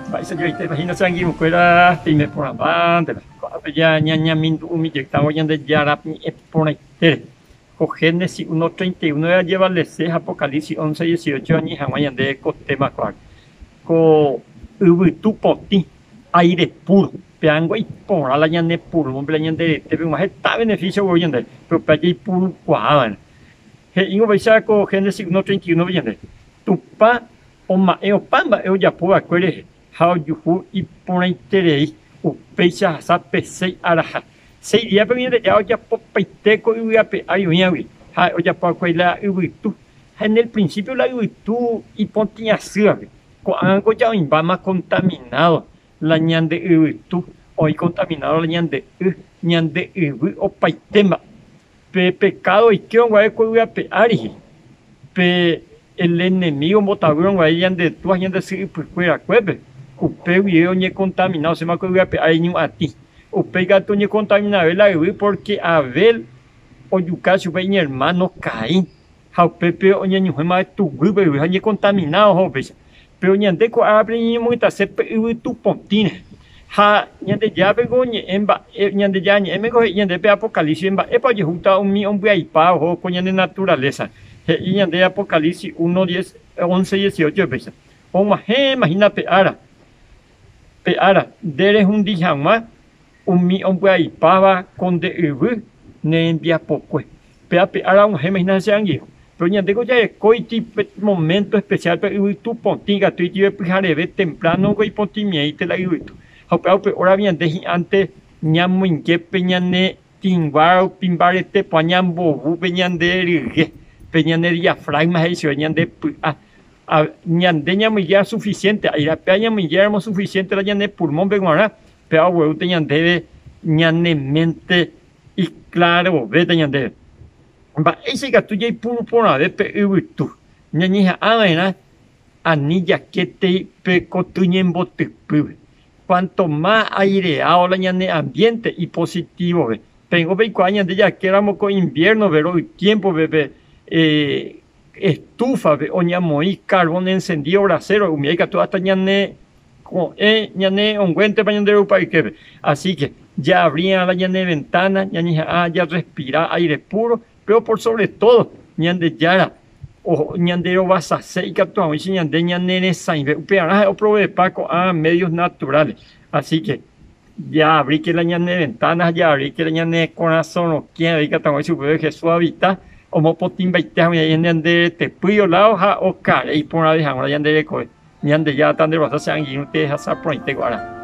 Mba'éicha joaitépa hína che angirũkuéra peime porãmbántema. Ko'ápe ja ñañamindu'umi jeytávo Ñandejára ñe'ẽ porãitére. Ko Génesis 1:31 jajevalese ha Apocalipsis 11:18 añe'ẽ hag̃ua ñande ko téma ko'ág̃a. Ko yvytu potĩ, aire puro, péango iporã la ñane pulmón-pe, la ñande retépe g̃uarã heta beneficio ogueru ñandéve, péro upéva jaipurukuaa va'erã. He'íngo péicha ko Génesis 1:31-pe ñande, Tupã oma'ẽ opa mba'e ojapo va'ekue rehe ha ojuhu iporãiterei, upéicha hasa pe séi araha. Séi díape Ñandejára ojapopaite ko yvy ape ári oĩvagui, ha'e ojapo va'ekue la yvytu, ha en el principio la yvytu ipotĩ asývape. Ko'ág̃a ja oĩmbáma contaminado la ñande yvytu, oĩ contaminado la ñande y, ñande yvy opaite mba'e. Pe pekádo oike guare ko yvy ape ári he'i, pe el enemigo ombotavýrõ guare ñande túa ha ñande sy ypykuerakuépe, upe guive oñekontamina osẽma ko yvy ape ári ñu'atĩ. Upéi katu oñekontaminave la yvy pórke Abel ojuka chupe iñermáno Caín. Ha upépe oñeñuhẽma tuguýpe yvy ha oñekontamina oho upéicha. Péro ñande ko árape ñañemoĩtase pe yvytu potĩ rehe. Ha Ñandejárape oñe'ẽ mba'e, Ñandejára ñe'ẽme ko he'i ñande pe Apocalipsis mba'épa ojehúta umi ombyaipa oho ko ñane naturaleza. He'i ñande Apocalipsis 1, 10, 11, 18 upéicha. Og̃uahẽma hína pe ára, pe ára nde rehundi hag̃ua Umi ombyaipáva ko nde yvy ne rembiapokue. Péva pe ára og̃uahẽma hína che angirũ. Péro ñandéko jarekóiti pe moménto espesiál pe yvytu potĩ ikatúiti pe pyhareve tempráno ko ipotĩmiaite la yvytu. Ha upéva upe óra ñande hi'ãnte ñamoinge pe ñane tĩngua rupi mbarete porã ñambovu pe ñande ryge, pe ñane diafragma he'i chupe ñande py'a. Ñande ñamoingéva suficiente, péva ñamoingéramo suficiente la ñane pulmónpe g̃uarã, Péva oguerúta ñandéve ñane ménte iklarovéta ñandéve. Mba'éicha ikatu jaipuru porãve pe yvytu? Ñañeha'ã va'erã ani jakétei pe koty ñembotypýpe. Cuanto más aireado la ñane ambiente ipositivove. Peiko peikuaa ñande jakéramo ko invierno-pe ro'y tiempo-pe pe estufa-pe oñamoĩ carbón encendido brasero umi ikatu hasta ñane Ko'ẽ ñane onguéntepa ñande rupa yképe. Así que, jaabri-ã la ñane ventana, ñañeha'ã jarrespira aire puro, pero por sobre todo, Ñandejára ñanderovasase ikatu hag̃uáicha ñande ñaneresãive. Upearã ha'e oproveepa ko'ã medios naturales. Así que, jaabríke la ñane ventana ha jaabríke la ñane korasõ rokẽ avei ikatu hag̃uáicha upépe Jesús oavita omopotĩmbaite hag̃ua ñande retepýi lado ha okare iporãve hag̃ua la ñande rekove. Ñandejára ta nde rovasa che angirũ te hasa porãite ko ára.